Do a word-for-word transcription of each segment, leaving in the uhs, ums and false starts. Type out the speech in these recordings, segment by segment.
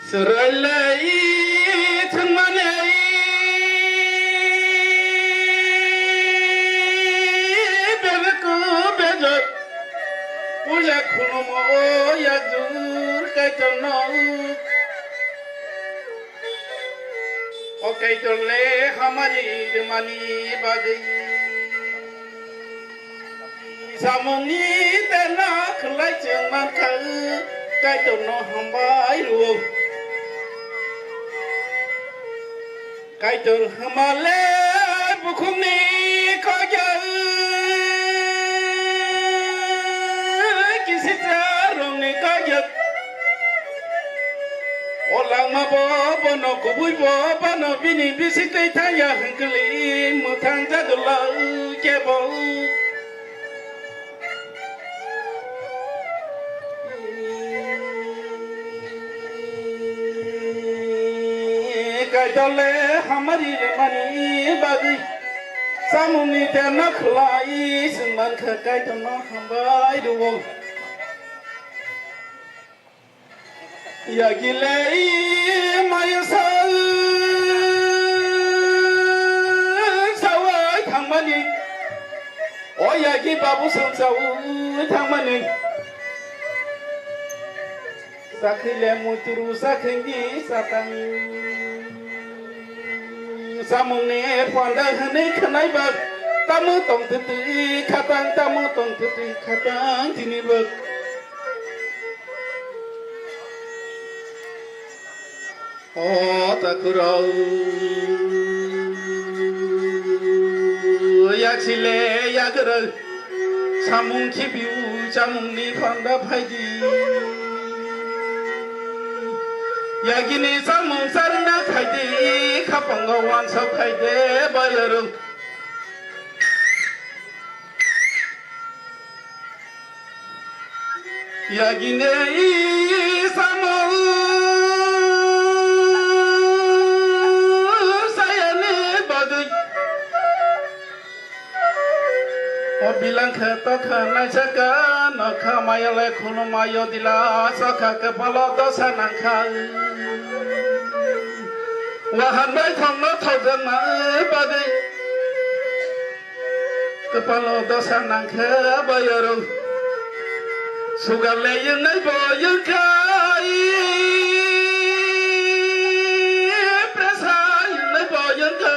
Chwrailai thwngmani bebek bejak puila khulumo o yakjur Kaitorno. O Kaitor le hamari rwmani bagwi samungni tena khwlai chwng mankha, Kaitorno hambai rwo. Kaitor hwnmale bukhukni kaitor kisisa rokni kaitor. O langma bo bono kubui bo bono bini bisitwi thangya hwnkhe mwthang jagwlao kebo. Kaitor le hamari rwmani bagwi samungni tena khwlai chwng mankha, Kaitorno hambai rwo. Yagile maya sa sawai thangmani, o yagi babu song sawai thangmani. Sakhile muturu sakhini satang. Samungni panda hwnwi khwnai ba, tamo tong twtwi khatang, tamo tong twtwi khatang tini ba. O takhurok, yaksile yagrok, samung khibiu chamungni panda phaidi. Yagini samung charwna khaidi, khapango wansok khaide bayarok. Yagini samung sayani bagwi. O bilang khe tokha naisaka nokha maya le khulumai o dila sokha kepalo dosa nangkha. Wahan bai thongno thokjakma bagwi. Kwpalo dosa nangkhe bayarok. Sugar le wngnai bo wngkha, pressure wngnai bo wngkha.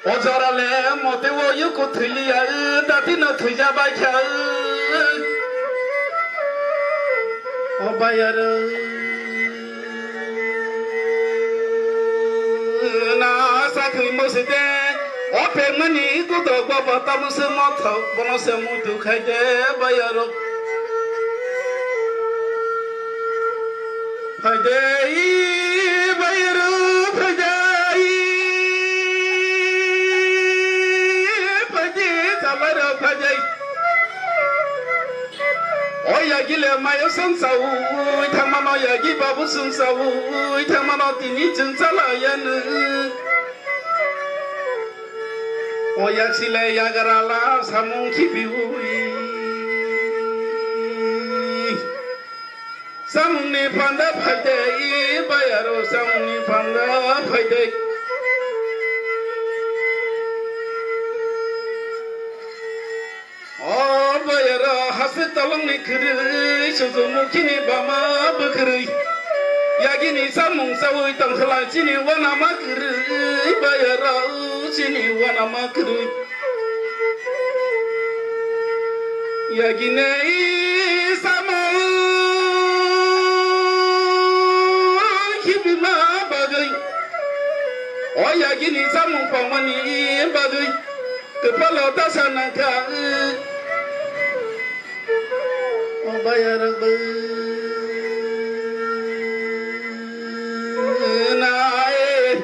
O jora le mote o yuku thwiliya, dati no thwija bai kha. O bayarok. Na sakhwi mwswk de, o pengmani kudok baba tamo se mothok, bono se muitu khai de bayarok. Phaide bayarok, phaide, phaide, chalarok phaide. O yagi le mayo song saui thangmano, yagi babu song saui thangmano, tini chwng chala yanu. O yaksi le yagra la samung khibiui. Samungni panda phaide, bayaro samungni panda phaide. O bayaro hase tolongni kwrwi, sujumukhini bama bwkhwrwi. Yagini samung saui tongkhala chini wanama kwrwi, bayaro chini wanama kwrwi. Yagini samung khibima bagwi, o yagini samung pangmani bagwi. Kwpalo dasa nangkha, o bayarok bai. Nai,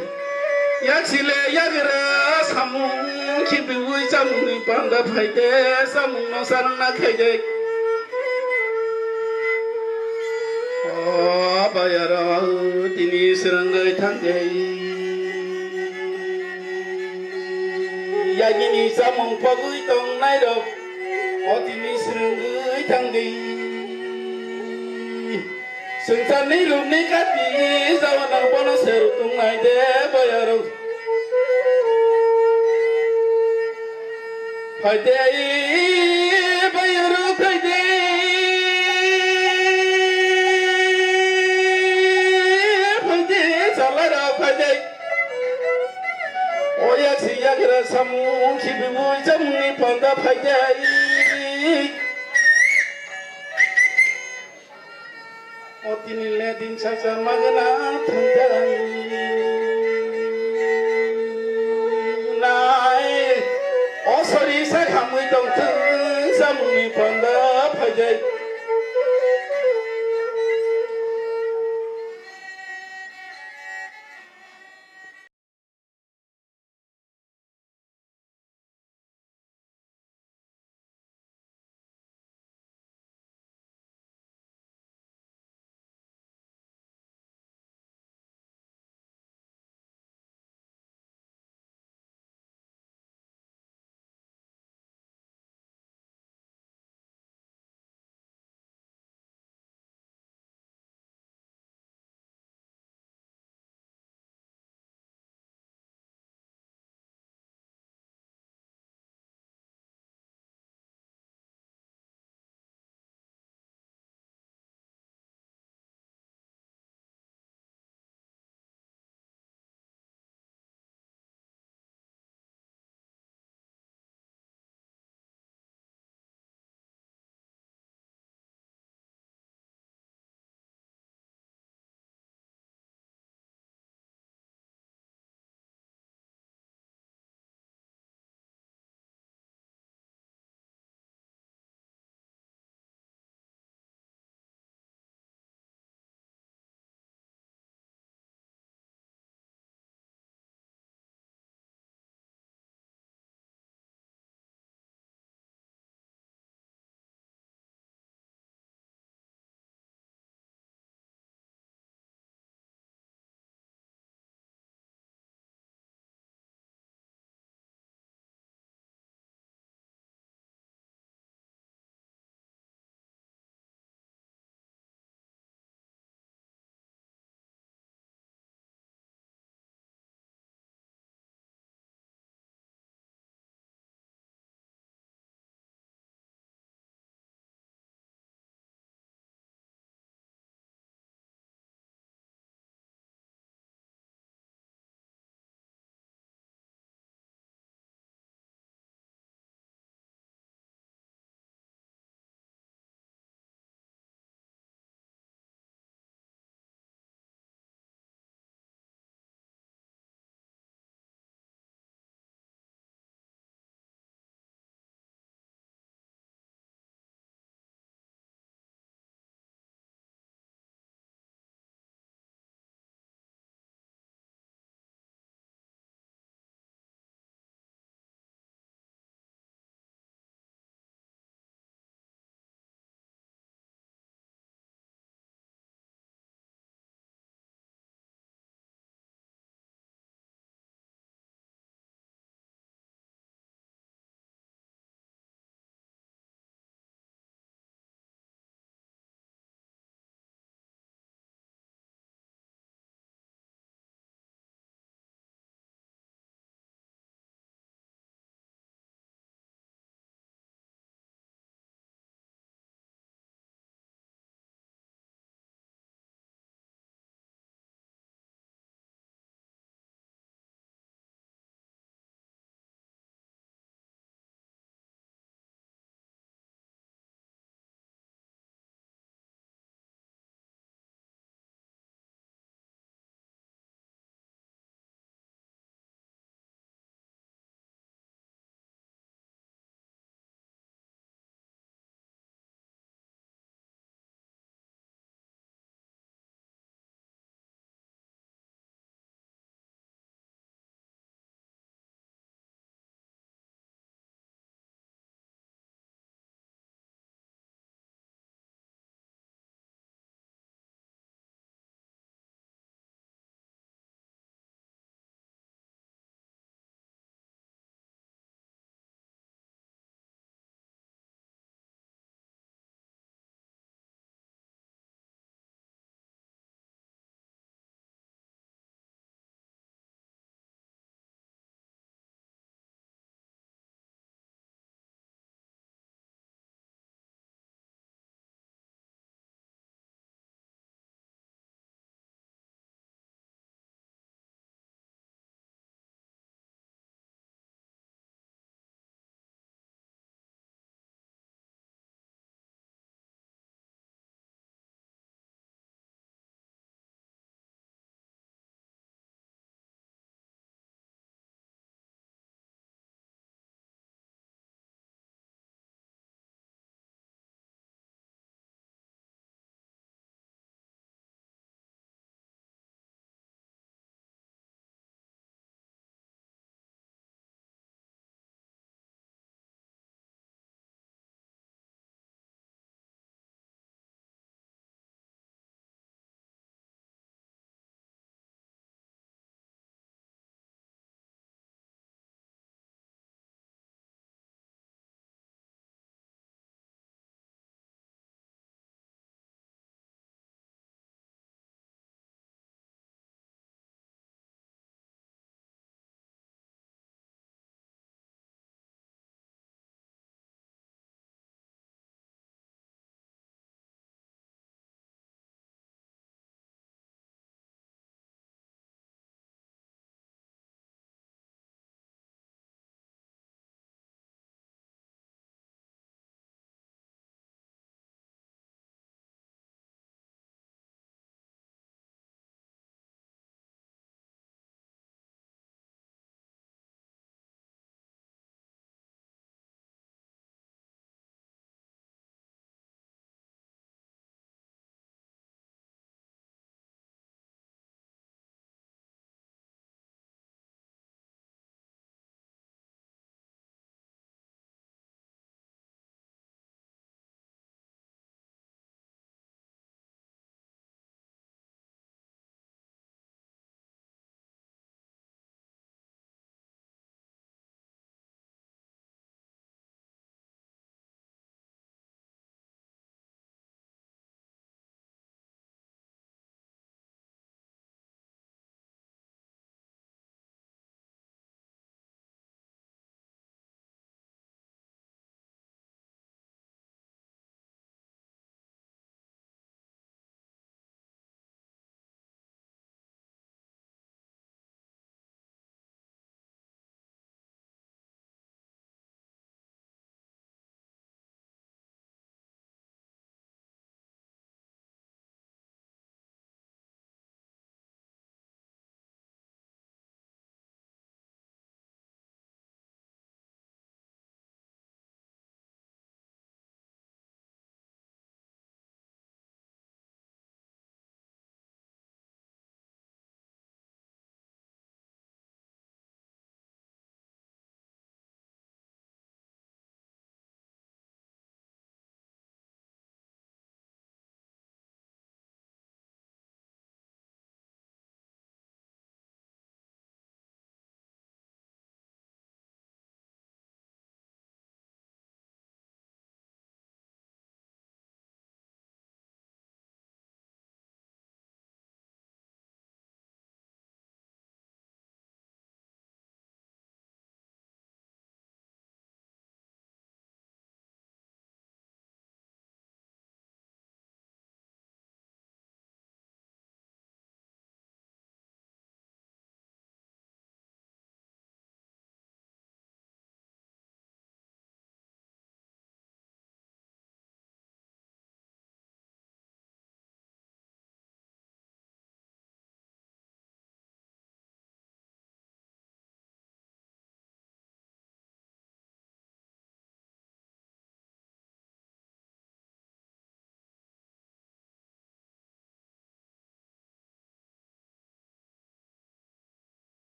yaksile yagra samung khibiui chamungni panda phaide, samungno sarangna khaide. O bayarok tini swrwngwi thangde. Yagini samung pogwi tongnairok, o tini swrwngwi thangdi. Swngcharni rukni kati jawana bono se rutung nai de boyarok. Phaide, boyarok phaide, phaide, chalarok phaide. Oyak si yagra samung khibibu jamungni panda phaide. O tini le din sasa magna thangthang nai. O sori sa khamui tong thang samungni panda phaijai.